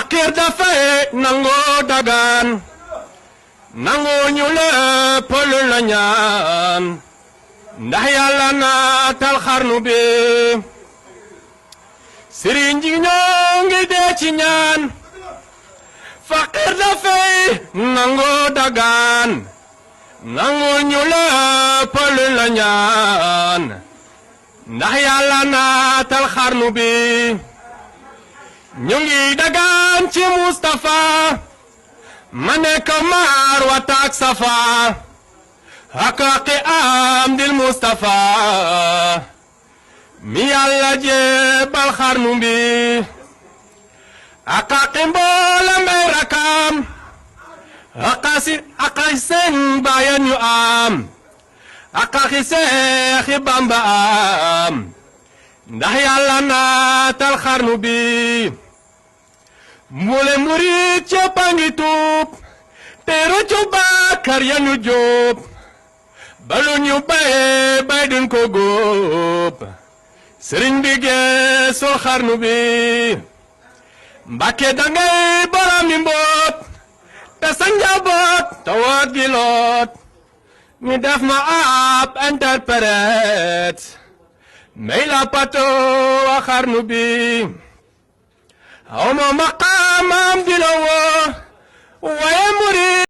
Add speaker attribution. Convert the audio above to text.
Speaker 1: faqir dafay nangoo dagaan nangoo ñu lépp lu la ñaan ndax yàlla naatal xarnu bi sëriñ ji ñoo ngi dee ci ñaan faqir dafay nangoo dagaan nangoo ñu lépp lu la ñaan ndax yàlla naatal xarnu bi ñu ngi dagaan ci Mustafa ma nekk maar wa taak safa hakaki am dil Mustafa mi yàlla jébbal xarnu bi hakaki mboolam ay rakam hakaki seen bayan yu am hakaki Seexi Bamba am ndax yàlla naatal xarnu bi mule murit cëppa ngi tuub te rëccu bàkkaar ya ñu jóob balu ñu baye bay duñ ko góob sëriñ bi geesul xarnu bi Mbàkke dangay borom mi mboot te sa njaboot te woot gi loot ñu def ma ab interprète may la pato wa xarnu bi aw ma maqaamam di la woo waaye murit